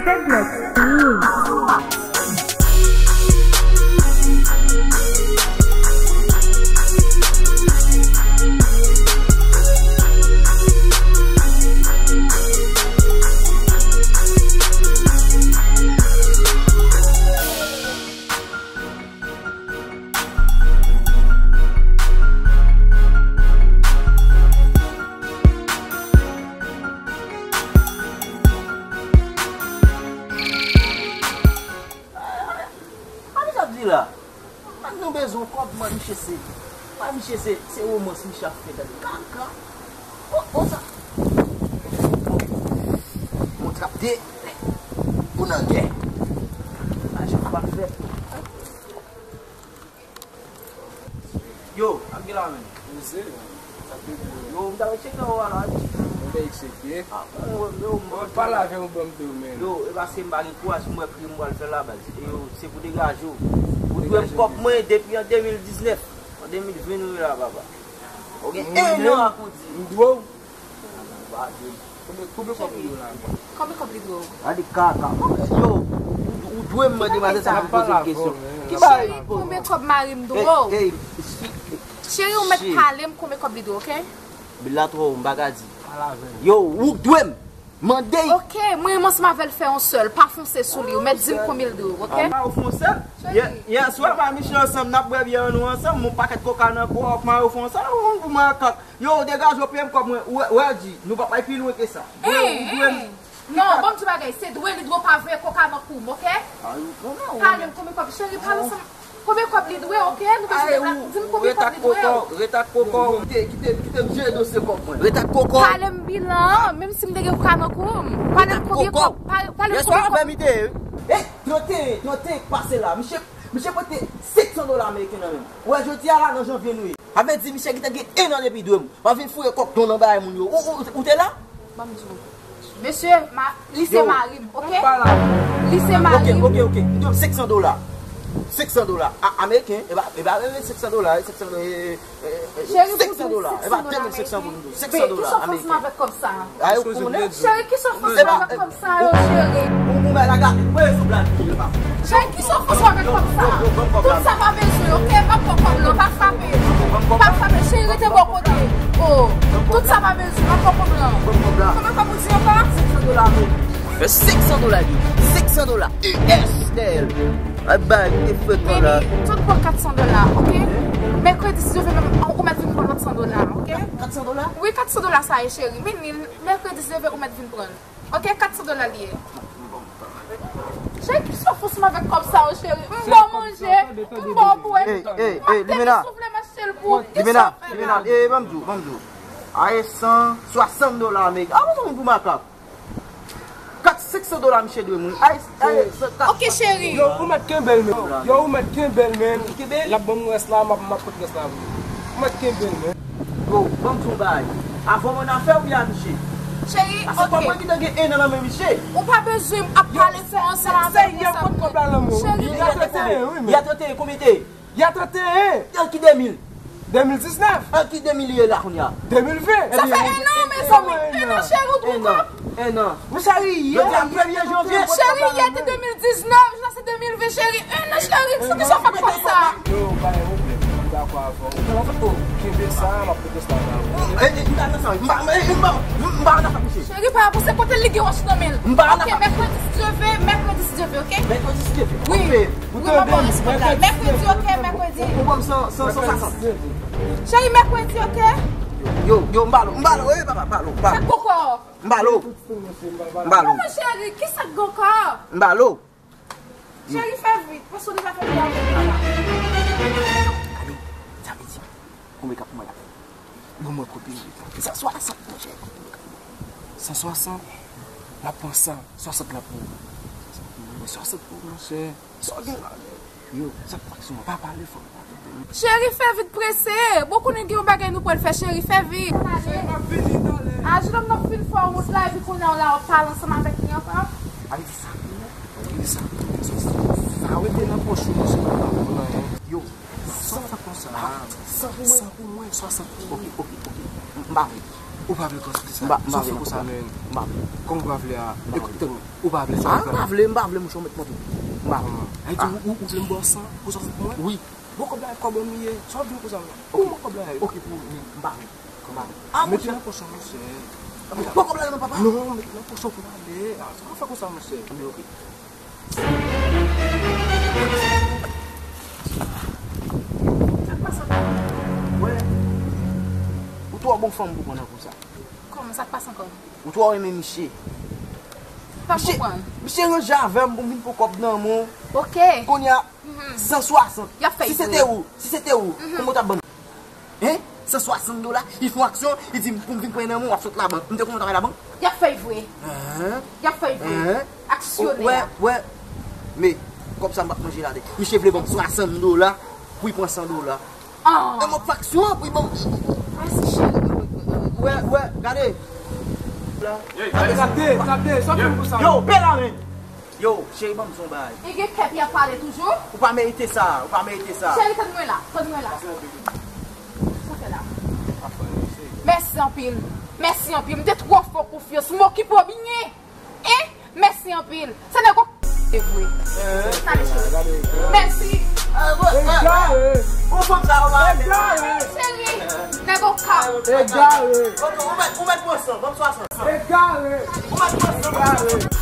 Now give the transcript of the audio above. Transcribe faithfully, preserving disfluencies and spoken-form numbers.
Zedlot Beats. Sa misye ap di la? Mwen gen bezwen kòb, mwen, misye se, mwen, misye se, se womans misye ap fè, gade kaka. O, o, sa. Bon, bon, trap de. Pou nan gè. Ajan pa fè. Yo, ap gen la menm. Mezye, sa te bon. Yo, m ta mèt tcheke ou a la, wi. Mwen te eksepte. Ah, bon, yo, mwen pale avè w, ban m di w, men. Yo, e paske m pa gen kouraj pou mwen kriye m pral fè la, baz. E yo, se pou degaje w. Ou dwe m kòb mwen depi an de mil diznèf. An de mil ven nou ye la, papa. Ou gen en an ak ou di. M dwe w. Konbyen, konbyen kòb li dwe w la? Konbyen kòb li dwe w? Gade kaka. Yo, ou, ou dwe m mande manzè sa pou poze m kesyon. Cheri, konbyen kòb mari m dwe w? Cheri, ou mèt pale m konbyen kòb li dwe w, oke? Bil la twò wo, m pa ka di. Yo, ou dwe m mande. Oke, mwen menm ansanm avè l fè yon sèl, pa fonse sou li, ou mèt di m konbyen l dwe w, oke? Mari w fè yon sèl? Yè, yè swa, mwen ak misye ansanm, n ap bwè byè nou ansanm, yon pakèt koka nan kò, mari w fè yon sèl, ou konn pou makak. Yo, degaje w, peye m kòb mwen. Ou wè, ou wè, di, nou p ap al pi lwen ke sa. Dwe, ou dwe m. Non, ban m di bagay, se dwe li dwe w, pa voye koka nan kou m, oke? Pale m konbyen kòb, cheri, pale ansanm. Konbyen kòb li dwe, oke? Nou bezwen di m konbyen kòb li dwe w. Ret ak kòkò, ret ak kòkò. Kite, kite, kite m jere dosye kòb mwen. Ret ak kòkò. Pale m bilan an, menm si m te gen koka nan kou m. Pale m konbyen kòb, pale, pale m konbyen kòb. Yè swa avè m li te ye, wi. E, trannteyen, trannteyen k pase la. Misye, misye pote senk san dola ameriken nan men m. Ou wè, jodi a la, nan janvye nou ye. Sa vle di misye gentan gen en an depi dwe m. Pa vin foure kòk don nan bagay moun yo. Ou, ou, ou te la? Ban m di w. Mesye, ma, li se mari m, oke? Li se mari m. Oke, oke, oke. M dwe l senk san dola. Senk san dola. A, ameriken, e pa, e pa, e, senk san dola, e, senk san dola, e, e, e, senk san dola. E pa de mil senk san pou m dwe. Senk san dola ameriken. Ki sa w fè ansanm avèk kòb sa? Ay, ou konnen? Cheri, ki sa w fè ansanm avèk kòb sa yo, cheri? Ou, ou, ou, ou, la gade, mwen sou blag li la. Cheri, ki sa w fè ansanm avèk kòb sa? Tout sa pa bezwen, oke? M ap pran kòb lan, pa frape. Pa frape, cheri, rete bò kote. Oh, tout sa pa bezwen, m ap pran kòb lan. Konbyen kòb ou di ankò? Senk san dola, wi. Fè senk san dola, wi. Senk san dola. U S dèyè l. Ay, bay, te frekan la. Mimi, tout bon kat san dola, oke? Mèkredi, si Dye vle, menm, ou mèt vin pran lòt san dola, oke? Kat san dola? Wi, kat san dola sa ye, cheri. Mimi, mèkredi, si Dye vle, ou mèt vin pran l. Oke, kat san dola li ye. Cheri, ki sa w fè ansanm avèk kòb sa yo, cheri? M ba w manje, m ba w bwè. Ey, ey, ey, Limena. Soufle, m achte l pou ou. Limena, Limena, ey, ban m di w, ban m di w. Ay, san swasant dola ameriken. A, mwen pou makak. Kat, senk san dola misye dwe m, wi. Ay, ay, san, kat. Oke, cheri. Yo, ou mèt kenbe l, men. Yo, ou mèt kenbe l, men. Kenbe l? L ap ban m rès la, m ap, m ap pot rès la pou ou. Ou mèt kenbe l, men. Yo, ban m di yon bagay. Avan w ann afè w byen ak misye. Cheri, oke. Paske kòb mwen gentan gen en an nan men misye. Ou pa bezwen ap pale fò ansanm avè l konsa. Cheri, yè trannteyen, wi, men. Yè trannteyen, konbyen te ye? Yè trannteyen. An ki de mil? De mil diznèf. An ki de mil li ye la kounye a? De mil ven. Sa fè en an, mezanmi. En an, cheri, ou twò kòb. En an. Men cheri, yè, jodi a premye janvye. Cheri, yè te de mil diznèf, jodi a se de mil ven, cheri. En an, cheri, sa ki sa w fè kòb sa? Yo, pa gen pwoblèm. M dakò avè w. Kenbe sa, m ap pote sa ba ou. E, e, m pa nan sa, m pa, m, e, m pa, m pa nan sa, misye. Cheri, pa avanse, kote li gen wòch nan men l? M pa nan sa. Oke, mèkredi si Dye vle, mèkredi si Dye vle, oke? Mèkredi si Dye vle. Wi, wi, m ap ba w rès kòb la. Mèkredi, oke, mèkredi. Ou ban m san, san, san swasant. Cheri, mèkredi, oke? Yo, yo, m ba l, m ba l, e, papa, m ba l, m ba l. Sa k gon kò? M ba l. M ba l. Manman cheri, ki sa k gon kò? M ba l. Cheri, fè vit, paske w deja fè pye avèk papa. Gade, sa vle di, konbyen k ap mwen la? Bon, mwen kote li. San swasant, monchè. San swasant? M ap pran san swasant la pou ou. Mwen swasant pou ou, monchè. Sa w gen la menm? Yo, sa k fraksyon an? Pa pale fò. Cheri, fè vit, prese. Bon, konnen gen yon bagay nou pral fè, cheri, fè vit. Cheri, m ap vini talè. A, jennonm nan fin fè w wont la, epi kounye a w la w ap pale ansanm avèk li ankò. Gade sa. Gade sa. Sa, sa, sa. Mete nan pòch ou, mesye, pa pou anyen. Yo, san fè konsa. San pou mwen? San pou mwen, swasant pou ou. Ok, ok, ok. M pa vle. Ou pa vle kòz de sa? M pa, m pa vle. San fè konsa, men. M pa vle. Kòman ou pa vle a? M pa vle. Ekoute, ou pa vle sa? Ah, m pa vle, m pa vle, mouche, ou mèt mande. M pa vle. Ay di, ou, ou vle m ba w san pou swasant pou mwen? Wi. Bon, kòb la, kòb mwen li ye. Sa w vle konsa, men? Ok. Ou mwen kòb la ye. Ok, pou ou, men m pa vle. M pa vle. Ah, mete nan pòch ou, mesye. Bon, kòb la, non, papa. Non, mete nan pòch ou pou ale. Ah, sa w fè konsa, mesye? Men ok. Sa k pase ankò? Wè. Ou twò bon fanm pou pran nan kou sa. Kòman sa k pase ankò? Ou twò renmen misye. Pa konprann. Misye ranje avè m pou m vin pran kòb nan men w. Ok. Kounye a, san swasant. Y ap fè. Si se te ou, si se te ou, kòman w t ap ban m? Hein? San swasant dola, li fè yon aksyon, li di m pou m vin pran nan men w, w ap sot labank. M te konnen w travay labank. Y ap fè vre. Hein? Y ap fè vre. Hein? Aksyonè. Wè, wè. Men, kòb sa m p ap manje l atè. Misye vle ban m swasant dola pou l pran san dola. Ah. E m ap fè aksyon pou l ban m. Mèsi, cheri. Wè, wè, gade. Gade, gade, gade, sa fè m pou sa. Yo, pè la, men. Yo, cheri, ban m di w yon bagay. E gen kè pou y ap pale toujou? Ou pa merite sa, ou pa merite sa. Cheri, tann mwen la, tann mwen la. Sa fè la. Mèsi anpil. Mèsi anpil. M te twò fè w konfyans. M okipe w byen. Hein? Mèsi anpil. Se nèg ou e vre. Mèsi. Egare. Ou fanm sa ou pa egare. Cheri, nèg ou ka. Egare. Ou mèt, ou mèt pran san, ban m swasant. Egare. Ou mèt pran san. Egare.